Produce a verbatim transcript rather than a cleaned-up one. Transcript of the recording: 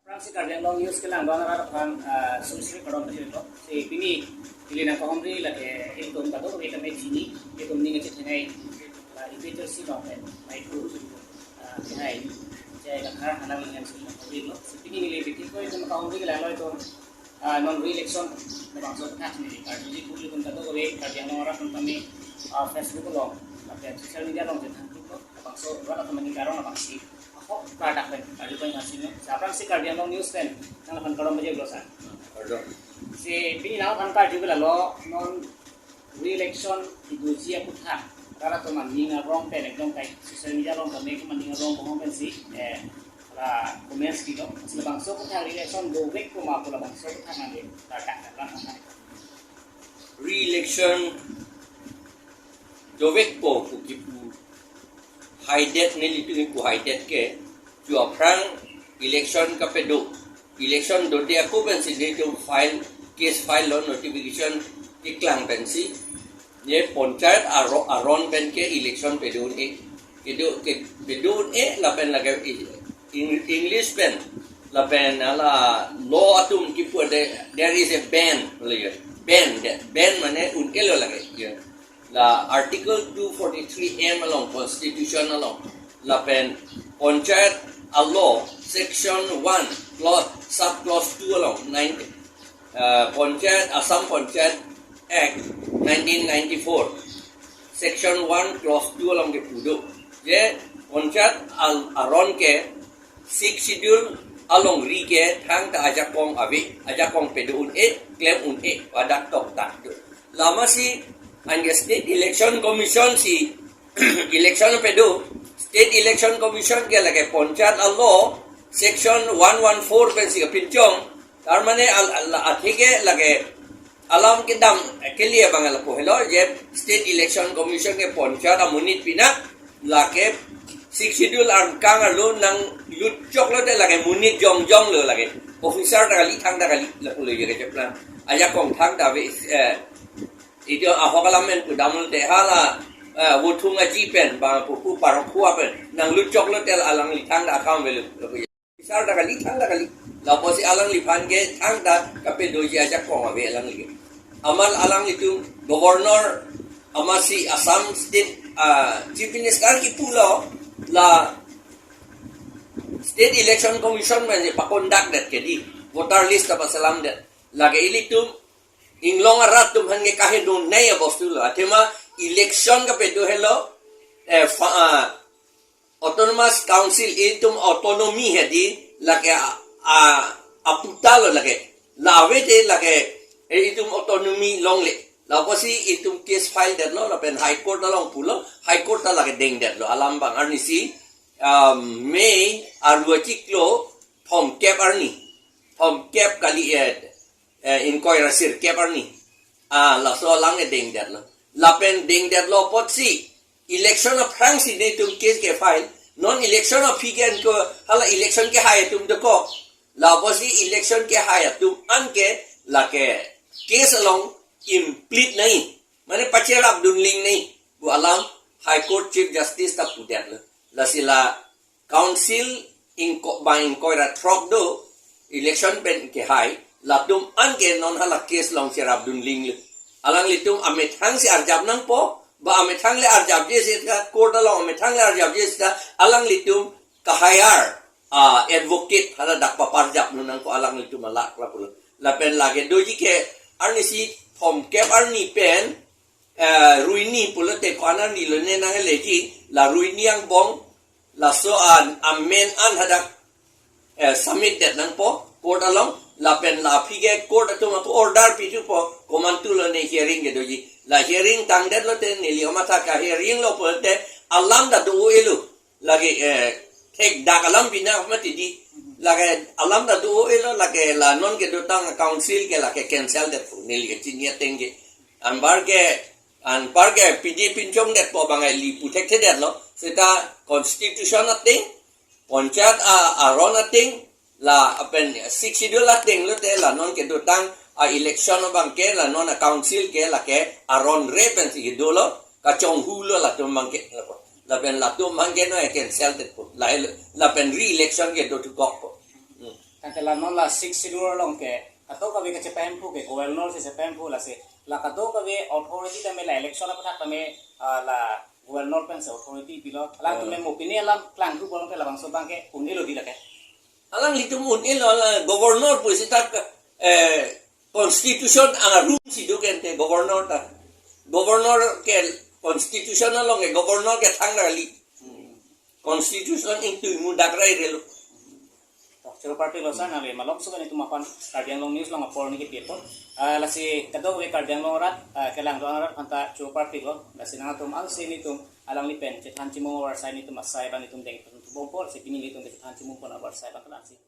Aphrangsi Karbi Anglong News kelang don arat aphan, ah, sumsri kardom pajirlo. Si pini ili nangkahumri lake ilitum kadokave tame chini, ilitum ning kachethenei, la A P H L C along pen, maitu, ah, chai, chai kathar hanang lingan si humrilo. Si pini neli bikin ko ilitum kahumri kelang lo itum, ah, non re-election labangso aputhak neli karjuji pu ilitum kadokave Karbi Anglong arat atum tame, ah, Facebook along, lapen social media along chethan thulo, labangso arat atum neli karong labangsi ahok klardak pen karju pen ngasino. Si aphrangsi Karbi Anglong News pen nangphan kardom pajirlo sir. Kardom. Si pini nangphan karju ke lalo non re-election kedoji aputhak arat atum aning arong pen ekdom kai social media along tame aning arong bong pensi, eh, la comments pilo. Si labangso aputhak re-election dovekpo ma pu labangso aputhak nangli klardak pen nangphan. Re-election dovekpo pu kipu haidet, nelitum kipu haidet ke, jo aphrang election kapedo, election dode ako pensi nelitum file, case file lo, notification keklang pensi, ye panchayat aro-, aron pen ke election pado un-e, kedo, ke, pado un-e lapen lake i-, Eng-, English pen, lapen hala law atum kipu de, there is a ban, lake, ban, that ban mane un-elo lake, ya. La Article two forty-three M along, Constitution along, lapen Panchayat a-law, Section one, clause, sub clause two along, nine, uh, Panchayat, Assam Panchayat Act nineteen ninety-four, Section one, clause two along kepu do, je panchayat al-, aron ke Sixth Schedule alongri ke thangta ajakong ave, ajakong pado un-e, klem un-e, hadak toktak do. Lasi anke State Election Commission si election pado, State Election Commission ke lake Panchayat a-law Section one one four pensi kapinchong, tar mane al-, al-, atheke lake alam kedam, eh, kali abang lapu helo, je State Election Commission ke panchayat amonit pinak, lake Sixth Schedule angkang arlo nanglut choklo te lake monit jongjong lo lake. Officer ta kali, thangta kali, lapu lo je kacheplang. Ajakong thangta ave, eh, itum ahok alam pen pudam lo te hala, eh, Vothung Aji pen, bang pu pu parok khua pen, nanglut choklo te alangli thangta akam avelo, lapu. Officer ta kali, thangta kali. Lapusi alangliphan ke thangta kapedoji ajakong ave alangli ke. Amat alanglitum Governor amatsi Assam State, ah, Chief Minister kipulo, la State Election Commission mane pakondak det ke di, voter list ta paselam det. Lake ilitum inglong arat atum aphan ke kaheno nei abostu lo. Athema election kapado helo, eh, fa-, ah, Autonomous Council, itum autonomy hedi, lake a, a, aputa lo lake. La ave te lake, eh, itum autonomy longle. Lapusi itum case file detlo, lapen High Court along pulo, High Court ta lake dengdetlo, alam abang arnisi, um, May arlo achiklo, thomkep arni. Thomkep kali, eh, eh, ingkoi ra sirkep arni. Ah, laso alang ke dengdetlo. Lapen dengdetlo apotsi, election aphrangsi netum case ke file. Non election aphi ke anke hala election kehai atum dokok. Lapusi election kehai atum anke lake case along implicate nei. Mane pacherap dunling nei pu alam High Court Chief Justice ta pudetlo. Lasi la Council ingko-, bang ingkoi ra throk do, election pen kehai, latum anke non hala case along cherap dunling lo. Alanglitum amethang si arjap nangpo, ba amethang le arjapji seta, court along amethang le arjapji seta, alanglitum ka-hire, ah, advocate hala dak paparjap nangpo alanglitum alak lapulo. Lapen lake doji ke arnisi thomkep arni pen, eh, ruini pulote ko-an arni lo ne nangleji, la ruini angbong, laso an amen an hadak, eh, submit det nangpo court along, lapen la aphi ke court atum ako order pithupo, komantu lo ne hearing kedoji. La hearing tangdetlo te neli amatha ka-hearing lo pulote alam ta do-o-elo. Lake, eh, thekdak alam bina mati di. Lake alam ta do-o-elo, lake la non kedotang council ke lake cancel detpo, neli kachini ateng ke. Anpar ke, anpar ke pidi pinchong detpo, bang eli pu thekthedetlo. Seta constitution ateng, panchayat a, aron ateng, lapen Sixth Schedule ateng lote la non kedotang a-election abang ke, la non a-council ke lake aron re pensi kedolo, kachonghu lo latum abang ke, lapen latum abang ke no cancel detpo, la, lapen re-election kedo thukokpo. Hmm. Ante la non la Sixth Schedule along ke kadokave kachepahemphu ke governor si chepahemphu, lasi la kadokave authority tame la election aputhak tame, ah, la governor pensi authority pilo. Alangtum, eh, mo pini alam klangthu pulote labangso abang ke un-elo di lake. Alanglitum un-elo, la governor pusi tak, eh, constitution arum si do kente governor ta. Governor ke constitution along ke governor ke thang kali. Constitution ingtui mudak rai relo. Choro parpiklo sir, nangli malom sukan itum aphan Karbi Anglong News along apor niki pipo. Ah, lasi kadokave Karbi Anglong arat, ah, kelang do-an arat aphanta choro parpiklo. Lasi nangtum angse nelitum alangli pen chethan chimung avarsai nelitum asai abang nelitum deng pon thubom apor, si pini nelitum chethan chimung pon avarsai abang kelang si.